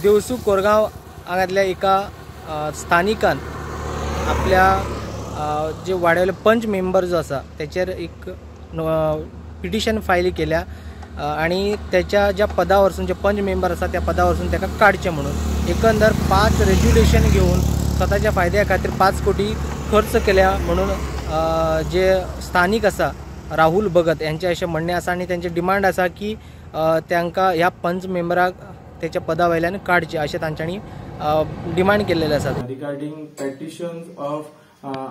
देवसू कोरगांव हांगातल्या एका स्थानिकान आपल्या जे वाड्यावयले पंच मेंबर जो आसा तेचेर एक पिटिशन फायल केल्या आणि त्याच्या ज्या पदावरसून जे पंच मेंबर आसा त्या पदावरसून ताका काडचें म्हणून एकंदर 5 रेज्युलेशन घेवन स्वताच्या फायद्या खातीर 5 कोटी खर्च केल्या म्हणून जे स्थानिक आसा राहुल भगत यांचे अशें म्हणणें आसा आनी तेंचें डिमांड आसा की तांकां ह्या पंच मेंबराक तेच्या पदा वयल्यान काडचें अशें तांच्यांनी डिमांड केल्लेलें आसा. Regarding petitions of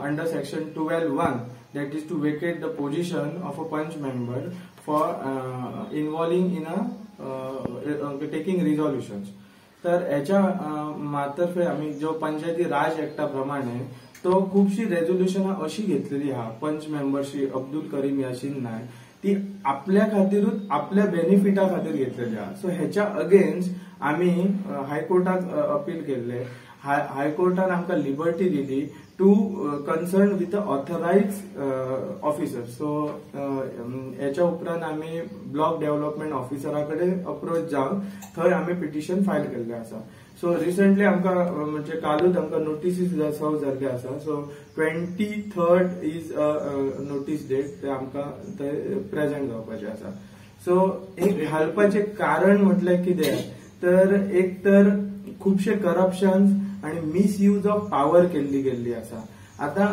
under section 12(1), that is to vacate the position of a panch member for involving in a taking resolutions. तर ह्याच्या मातर्फे आमी जो पंचायती राज एक्टा प्रमाणे तो खुबशी रेजोल्युशनां अशी घेतलेली आहा पंच मेंबर श्री अब्दुल करीम यासीन नायक ती आपल्या खातीरूच आपल्या बेनिफिटा खातीर घेतलेली आहा. सो ह्याच्या अगेन्स्ट आमी हायकोर्टाक अपील केल्ले. हायकोर्टान आमकां लिबर्टी दिली to concern with the authorise officer. So हेच्या उपरांत आमी ब्लॉक डेव्हलपमेंट ऑफिसरा कडेन अप्रोच जावन थंय आमी पिटिशन फायल केल्लें आसा. सो रिसंटली आमकां म्हणजे कालूच आमकां नोटीसी सुद्दां सर्व जाल्ले आसा. So 23rd is notice date, ते आमकां थंय प्रेजेंट जावपाचें आसा. सो एक घालपाचें कारण म्हटल्यार कितें तर एक तर खुबशे करप्शन आणि मिसयूज ऑफ पावर केल्ली गेल्ली आसा. आता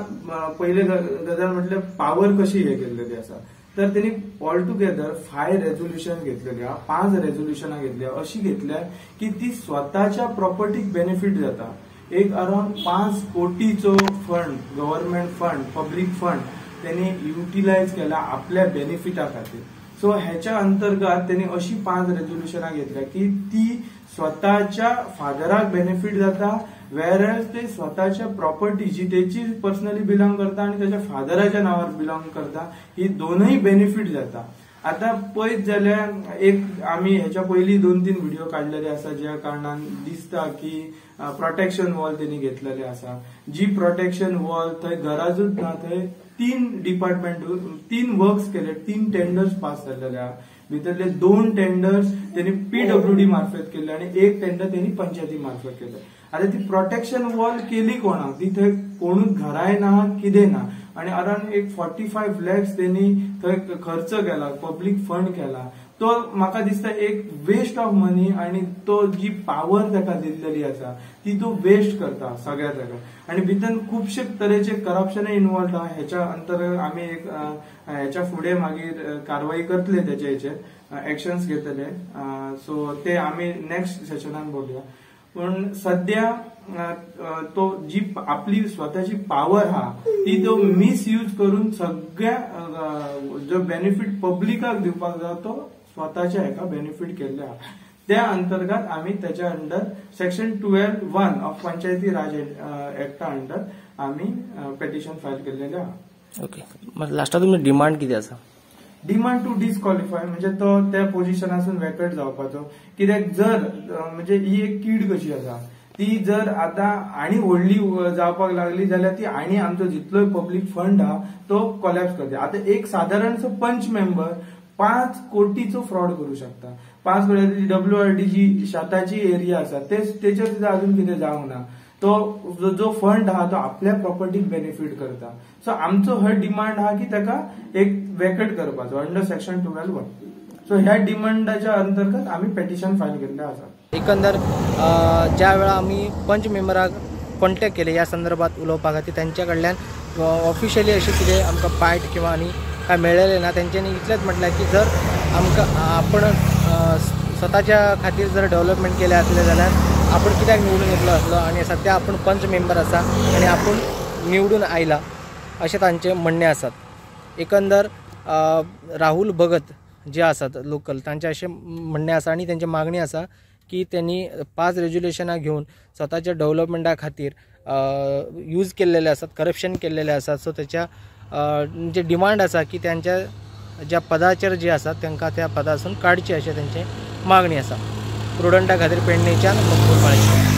पयले गजाल म्हटल्यार पावर कशी हे केल्लेली आसा तर तेणी ऑल टुगेदर 5 रेजोल्युशन घेतलेली आहा, 5 रेजोल्युशनां घेतल्या अशी घेतल्या की ती स्वताच्या प्रॉपर्टीक बेनिफीट जाता. एक around 5 कोटीचो fund, government fund, public fund तेणी युटिलायज केला आपल्या बेनिफिटा खातीर. सो ह्याच्या अंतर्गत तेणी अशी 5 रेजोल्युशनां घेतल्या की ती स्वताच्या फादराक बेनिफीट जाता, वेरएज ते स्वताच्या प्रॉपर्टी जी तेची पर्सनली बिलॉंग करता आणि त्याच्या फादराच्या नावार बिलॉंग करता ही दोनूय बेनिफीट जाता. आता पळयत जाल्यार एक आमी ह्याच्या पयलीं 2-3 व्हिडिओ काडलेले आसा ज्या कारणान दिसता की प्रोटेक्शन वॉल तेणी घेतलेले आसा. जी प्रोटेक्शन वॉल थंय गरजूच ना, थंय 3 डिपार्टमेंट 3 वर्क्स केले, 3 टेंडर्स पास जाल्लेले आहा. भितरले 2 टेंडर्स तेणी पीडब्ल्यूडी मार्फत केले आणि 1 टेंडर तेणी पंचायती मार्फत केले. आता ती प्रोटेक्शन वॉल केली कोणाक, ती थंय कोणूच घराय ना कितें ना आणि अरावंड एक 45 लॅक्स तेणी थंय खर्च केला, पब्लीक फंड केला. तो म्हाका दिसता एक वेस्ट ऑफ मनी आणि तो जी पावर ताका दिल्लेली आसा ती तो वेस्ट करता सगळ्या जाग्यार आणि भितर खुबशे तरेचे करप्शनय इन्वॉल्व आहा. हेच्या अंतर्गत आमी एक हेच्या फुडें मागीर कारवाई करतले, तेचे हेचेर एक्शन्स घेतले. सो ते आमी नेक्स्ट सेशनान बघूया. पण सध्या तो जी आपली स्वताची पावर हा ती तो मिसयूज करून सगळ्या जो बेनिफीट पब्लिकाक दिवपाक जाय तो स्वताच्या हेका बेनिफीट केल्ले आहा. त्या अंतर्गत आमी त्याच्या अंडर सेक्शन 12(1) ऑफ पंचायती राज एक्टा अंडर आमी पेटिशन फायल केल्लेले आहा. ओके, लास्टाक तुमची डिमांड कितें आसा? डिमांड टू डिस्क्वॉलिफाय म्हणजे तो त्या पोजिशनासून वेकट जावपाचो. कित्याक जर म्हणजे ही एक कीड कशी आसा ती जर आता आनी व्हडली जावपाक लागली जाल्यार ती आनी आमचो जितलोय पब्लीक फंड आहा तो कोलॅप्स करता. आता एक सादारणसो पंच मेंबर 5 कोटीचो फ्रॉड करू शकता. 5 कोटी डब्ल्यूआरडी जी शेताची एरिया आसा तेचेर सुद्दां अजून कितें जावंक ना. तो जो फंड आहा तो आपल्या प्रॉपर्टीक बेनिफीट करता. सो आमचो हो डिमांड आहा की ताका एक वेकट करपाचो अंडर सेक्शन 12(1). सो ह्या डिमांडाच्या अंतर्गत आमी पेटिशन फायल केल्लें आसा. एकंदर ज्या वेळा आमी पंच मेंबराक कॉन्टॅक्ट केले ह्या संदर्भात उलोवपा खातीर तेंच्या कडल्यान ऑफिशियली अशें कितें आमकां पायट किंवा आनी काय मेळ्ळेलें ना. तेंच्यांनी इतलेंच म्हटलें की जर आमकां आपण स्वताच्या खातीर जर डेव्हलपमेंट केलें आसलें जाल्यार आपण कित्याक निवडून येतलो आसलो आनी सद्या आपूण पंच मेंबर आसा आनी आपूण निवडून आयला अशें तांचें म्हणणें आसात. एकंदर राहुल भगत जे आसात लोकल तांचें अशें म्हणणें आसा आनी तेंची मागणी आसा की त्यांनी 5 रेज्युलेशनां घेवन स्वताच्या डेव्हलपमेंटा खातीर यूज केल्लेले आसात, करप्शन केल्लेले आसात. सो तेच्या जे डिमांड आसा की त्यांच्या ज्या पदाचेर जे आसात तांकां त्या पदासून काडचें अशें तेंचें मागणी आसा. प्रुडंटा खातीर पेडणेच्यान मकबूल माळेकर.